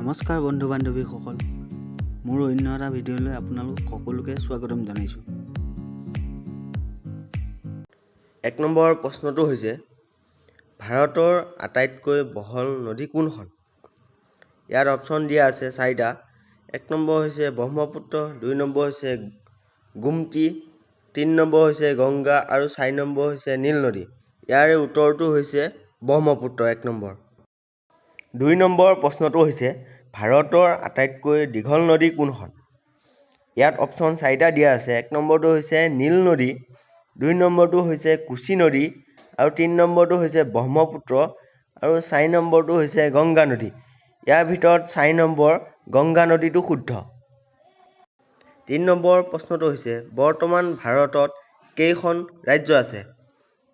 নমস্কাৰ বন্ধু বান্ধৱীসকল, মোৰ অন্য এটা ভিডিঅ'লৈ আপোনালোক সকলোকে স্বাগতম জনাইছোঁ। 1 নম্বৰ প্ৰশ্নটো হৈছে, ভাৰতৰ আটাইতকৈ বহল নদী কোনখন? ইয়াত অপশ্যন দিয়া আছে চাৰিটা। 1 নম্বৰ হৈছে ব্ৰহ্মপুত্ৰ, 2 নম্বৰ হৈছে গোমতী, 3 নম্বৰ হৈছে গংগা আৰু 4 নম্বৰ হৈছে নীল নদী। ইয়াৰে উত্তৰটো হৈছে ব্ৰহ্মপুত্ৰ, 1 নম্বৰ। 2 নম্বৰ প্ৰশ্নটো হৈছে, ভাৰতৰ আটাইতকৈ দীঘল নদী কোনখন? ইয়াত অপশ্যন চাৰিটা দিয়া আছে। 1 নম্বৰটো হৈছে নীল নদী, 2 নম্বৰটো হৈছে কোচি নদী আৰু 3 নম্বৰটো হৈছে ব্ৰহ্মপুত্ৰ আৰু 4 নম্বৰটো হৈছে গংগা নদী। ইয়াৰ ভিতৰত 4 নম্বৰ গংগা নদীটো শুদ্ধ। 3 নম্বৰ প্ৰশ্নটো হৈছে, বৰ্তমান ভাৰতত কেইখন ৰাজ্য আছে?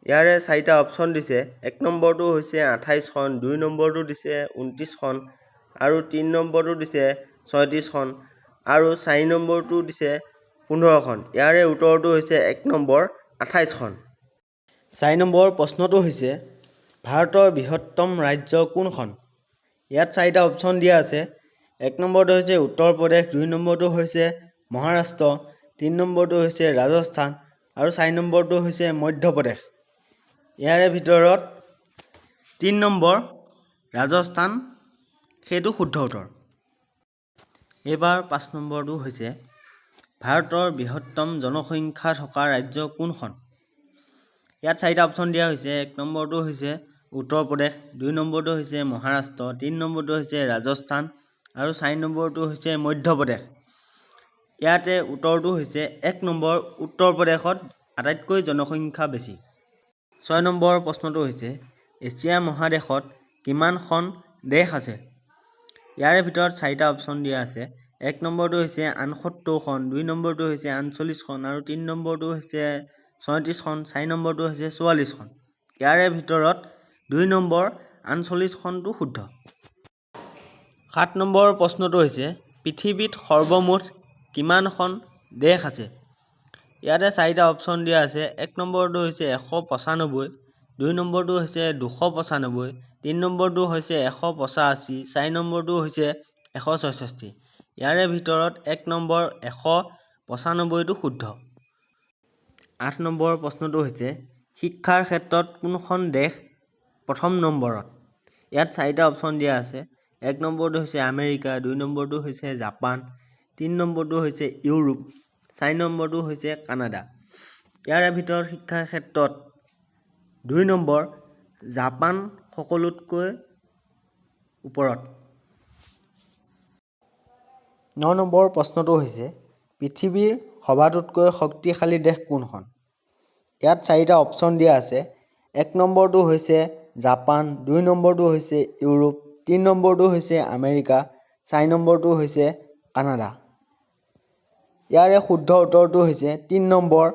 ইয়াৰে চাৰিটা অপশ্যন দিছে। 1 নম্বৰটো হৈছে 28খন, 2 নম্বৰটো দিছে 29খন আৰু 3 নম্বৰটো দিছে 36খন আৰু 4 নম্বৰটো দিছে 15খন। ইয়াৰে উত্তৰটো হৈছে 1 নম্বৰ 28খন। 4 নম্বৰ প্ৰশ্নটো হৈছে, ভাৰতৰ বৃহত্তম ৰাজ্য কোনখন? ইয়াত চাৰিটা অপশ্যন দিয়া আছে। 1 নম্বৰটো হৈছে উত্তৰ প্ৰদেশ, 2 নম্বৰটো হৈছে মহাৰাষ্ট্ৰ, 3 নম্বৰটো হৈছে ৰাজস্থান আৰু 4 নম্বৰটো হৈছে মধ্যপ্ৰদেশ। ইয়াৰে ভিতৰত 3 নম্বৰ ৰাজস্থান, সেইটো শুদ্ধ উত্তৰ। এইবাৰ 5 নম্বৰটো হৈছে, ভাৰতৰ বৃহত্তম জনসংখ্যা থকা ৰাজ্য কোনখন? ইয়াত চাৰিটা অপশ্যন দিয়া হৈছে। 1 নম্বৰটো হৈছে উত্তৰ প্ৰদেশ, 2 নম্বৰটো হৈছে মহাৰাষ্ট্ৰ, 3 নম্বৰটো হৈছে ৰাজস্থান আৰু 4 নম্বৰটো হৈছে মধ্যপ্ৰদেশ। ইয়াতে উত্তৰটো হৈছে 1 নম্বৰ উত্তৰ প্ৰদেশত আটাইতকৈ জনসংখ্যা বেছি। 6 নম্বৰ প্ৰশ্নটো হৈছে, এছিয়া মহাদেশত কিমানখন দেশ আছে? ইয়াৰে ভিতৰত চাৰিটা অপশ্যন দিয়া আছে। 1 নম্বৰটো হৈছে 69খন, 2 নম্বৰটো হৈছে 48খন আৰু 3 নম্বৰটো হৈছে 36খন, 4 নম্বৰটো হৈছে 44খন। ইয়াৰে ভিতৰত 2 নম্বৰ 48খনটো শুদ্ধ। 7 নম্বৰ প্ৰশ্নটো হৈছে, পৃথিৱীত সৰ্বমুঠ কিমানখন দেশ আছে? ইয়াতে চাৰিটা অপশ্যন দিয়া আছে। 1 নম্বৰটো হৈছে 195, 2 নম্বৰটো হৈছে 295, 3 নম্বৰটো হৈছে 185, 4 নম্বৰটো হৈছে 166। ইয়াৰে ভিতৰত 1 নম্বৰ 195টো শুদ্ধ। 8 নম্বৰ প্ৰশ্নটো হৈছে, শিক্ষাৰ ক্ষেত্ৰত কোনখন দেশ প্ৰথম নম্বৰত? ইয়াত চাৰিটা অপশ্যন দিয়া আছে। 1 নম্বৰটো হৈছে আমেৰিকা, 2 নম্বৰটো হৈছে জাপান, 3 নম্বৰটো হৈছে ইউৰোপ, 4 নম্বৰটো হৈছে কানাডা। ইয়াৰে ভিতৰত শিক্ষাৰ ক্ষেত্ৰত 2 নম্বৰ জাপান সকলোতকৈ ওপৰত। 9 নম্বৰ প্ৰশ্নটো হৈছে, পৃথিৱীৰ সবাতোতকৈ শক্তিশালী দেশ কোনখন? ইয়াত চাৰিটা অপশ্যন দিয়া আছে। 1 নম্বৰটো হৈছে জাপান, 2 নম্বৰটো হৈছে ইউৰোপ, 3 নম্বৰটো হৈছে আমেৰিকা, 4 নম্বৰটো হৈছে কানাডা। ইয়াৰে শুদ্ধ উত্তৰটো হৈছে 3 নম্বৰ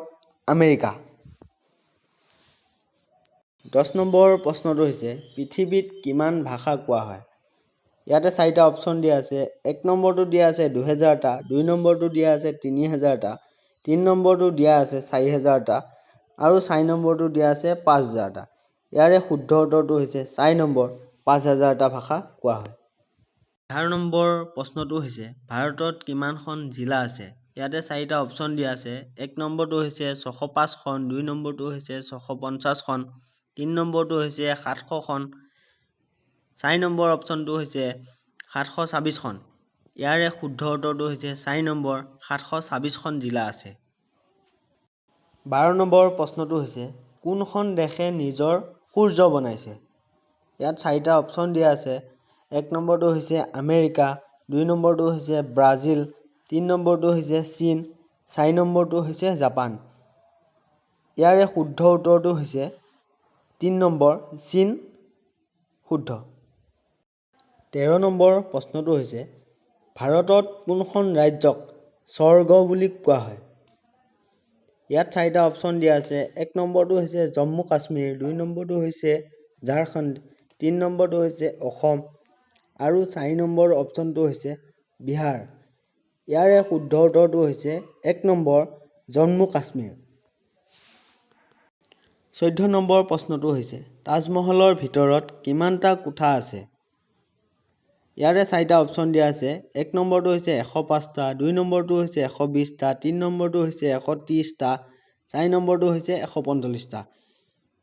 আমেৰিকা। 10 নম্বৰ প্ৰশ্নটো হৈছে, পৃথিৱীত কিমান ভাষা কোৱা হয়? ইয়াতে চাৰিটা অপশ্যন দিয়া আছে। 1 নম্বৰটো দিয়া আছে 2000টা, 2 নম্বৰটো দিয়া আছে 3000টা, 3 নম্বৰটো দিয়া আছে 4000টা আৰু 4 নম্বৰটো দিয়া আছে 5000টা। ইয়াৰে শুদ্ধ উত্তৰটো হৈছে 4 নম্বৰ 5000টা ভাষা কোৱা হয়। 11 নম্বৰ প্ৰশ্নটো হৈছে, ভাৰতত কিমানখন জিলা আছে? ইয়াতে চাৰিটা অপশ্যন দিয়া আছে। 1 নম্বৰটো হৈছে 605খন, 2 নম্বৰটো হৈছে 650খন, 3 নম্বৰটো হৈছে 700খন, 4 নম্বৰ অপশ্যনটো হৈছে 726খন। ইয়াৰে শুদ্ধ উত্তৰটো হৈছে 4 নম্বৰ 726খন জিলা আছে। 12 নম্বৰ প্ৰশ্নটো হৈছে, কোনখন দেশে নিজৰ সূৰ্য বনাইছে? ইয়াত চাৰিটা অপশ্যন দিয়া আছে। 1 নম্বৰটো হৈছে আমেৰিকা, 2 নম্বৰটো হৈছে ব্ৰাজিল, 3 নম্বৰটো হৈছে চীন, 4 নম্বৰটো হৈছে জাপান। ইয়াৰে শুদ্ধ উত্তৰটো হৈছে 3 নম্বৰ চীন শুদ্ধ। 13 নম্বৰ প্ৰশ্নটো হৈছে, ভাৰতত কোনখন ৰাজ্যক স্বৰ্গ বুলি কোৱা হয়? ইয়াত চাৰিটা অপশ্যন দিয়া আছে। 1 নম্বৰটো হৈছে জম্মু কাশ্মীৰ, 2 নম্বৰটো হৈছে ঝাৰখণ্ড, 3 নম্বৰটো হৈছে অসম আৰু 4 নম্বৰ অপশ্যনটো হৈছে বিহাৰ। ইয়াৰে শুদ্ধ উত্তৰটো হৈছে 1 নম্বৰ জম্মু কাশ্মীৰ। 14 নম্বৰ প্ৰশ্নটো হৈছে, তাজমহলৰ ভিতৰত কিমানটা কোঠা আছে? ইয়াৰে চাৰিটা অপশ্যন দিয়া আছে। এক নম্বৰটো হৈছে 105টা, দুই নম্বৰটো হৈছে 120টা, তিনি নম্বৰটো হৈছে 130টা, চাৰি নম্বৰটো হৈছে 145টা।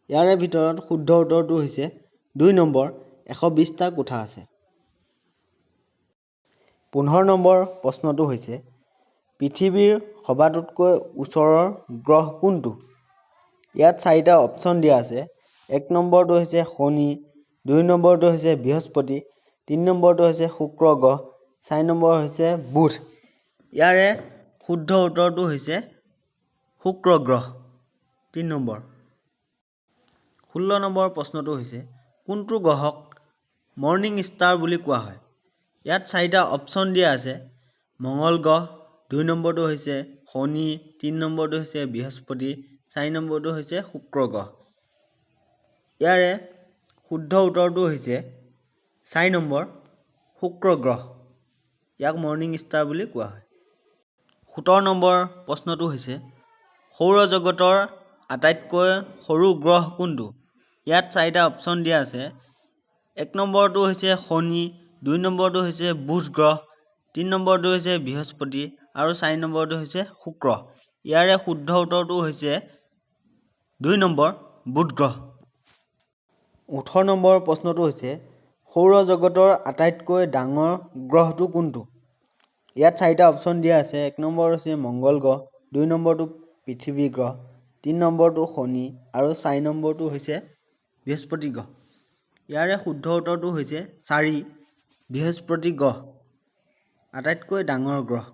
ইয়াৰে ভিতৰত শুদ্ধ উত্তৰটো হৈছে দুই নম্বৰ, 120টা কোঠা আছে। 15 নম্বৰ প্ৰশ্নটো হৈছে, পৃথিৱীৰ সবাতোকৈ ওচৰৰ গ্ৰহ কোনটো? ইয়াত চাৰিটা অপশ্যন দিয়া আছে। এক নম্বৰটো হৈছে শনি, দুই নম্বৰটো হৈছে বৃহস্পতি, তিনি নম্বৰটো হৈছে শুক্ৰ গ্ৰহ, চাৰি নম্বৰ হৈছে বুধ। ইয়াৰে শুদ্ধ উত্তৰটো হৈছে শুক্ৰ গ্ৰহ, তিনি নম্বৰ। 16 নম্বৰ প্ৰশ্নটো হৈছে, কোনটো গ্ৰহক মৰ্ণিং ষ্টাৰ বুলি কোৱা হয়? ইয়াত চাৰিটা অপশ্যন দিয়া আছে। মঙল গ্ৰহ, দুই নম্বৰটো হৈছে শনি, তিনি নম্বৰটো হৈছে বৃহস্পতি, চাৰি নম্বৰটো হৈছে শুক্ৰ গ্ৰহ। ইয়াৰে শুদ্ধ উত্তৰটো হৈছে চাৰি নম্বৰ, শুক্ৰ গ্ৰহ। ইয়াক মৰ্ণিং ষ্টাৰ বুলি কোৱা হয়। 17 নম্বৰ প্ৰশ্নটো হৈছে, সৌৰজগতৰ আটাইতকৈ সৰু গ্ৰহ কোনটো? ইয়াত চাৰিটা অপশ্যন দিয়া আছে। এক নম্বৰটো হৈছে শনি, দুই নম্বৰটো হৈছে বুধ গ্ৰহ, তিনি নম্বৰটো হৈছে বৃহস্পতি আৰু চাৰি নম্বৰটো হৈছে শুক্ৰ। ইয়াৰে শুদ্ধ উত্তৰটো হৈছে দুই নম্বৰ, বুধ গ্ৰহ। 18 নম্বৰ প্ৰশ্নটো হৈছে, সৌৰজগতৰ আটাইতকৈ ডাঙৰ গ্ৰহটো কোনটো? ইয়াত চাৰিটা অপশ্যন দিয়া আছে। এক নম্বৰ হৈছে মংগল গ্ৰহ, দুই নম্বৰটো পৃথিৱী গ্ৰহ, তিনি নম্বৰটো শনি আৰু চাৰি নম্বৰটো হৈছে বৃহস্পতি গ্ৰহ। ইয়াৰে শুদ্ধ উত্তৰটো হৈছে চাৰি, বৃহস্পতি গ্ৰহ আটাইতকৈ ডাঙৰ গ্ৰহ।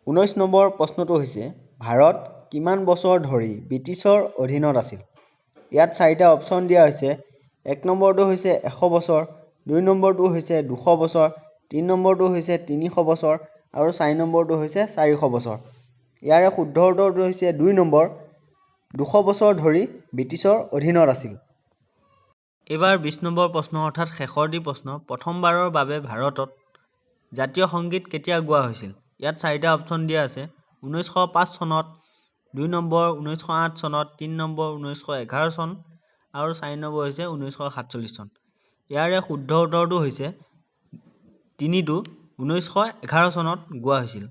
19 নম্বৰ প্ৰশ্নটো হৈছে, ভাৰত কিমান বছৰ ধৰি ব্ৰিটিছৰ অধীনত আছিল? ইয়াত চাৰিটা অপশ্যন দিয়া হৈছে। এক নম্বৰটো হৈছে 100 বছৰ, দুই নম্বৰটো হৈছে 200 বছৰ, তিনি নম্বৰটো হৈছে 300 বছৰ আৰু চাৰি নম্বৰটো হৈছে 400 বছৰ। ইয়াৰে শুদ্ধ উত্তৰটো হৈছে দুই নম্বৰ, 200 বছৰ ধৰি ব্ৰিটিছৰ অধীনত আছিল। এইবাৰ 20 নম্বৰ প্ৰশ্ন, অৰ্থাৎ শেষৰটি প্ৰশ্ন, প্ৰথমবাৰৰ বাবে ভাৰতত জাতীয় সংগীত কেতিয়া গোৱা হৈছিল? ইয়াত চাৰিটা অপশ্যন দিয়া আছে। 1905 চনত, দুই নম্বৰ 1908 চনত, তিনি নম্বৰ 1911 চন আৰু চাৰি নম্বৰ হৈছে 1947 চন। ইয়াৰে শুদ্ধ উত্তৰটো হৈছে তিনিটো, 1911 চনত গোৱা হৈছিল।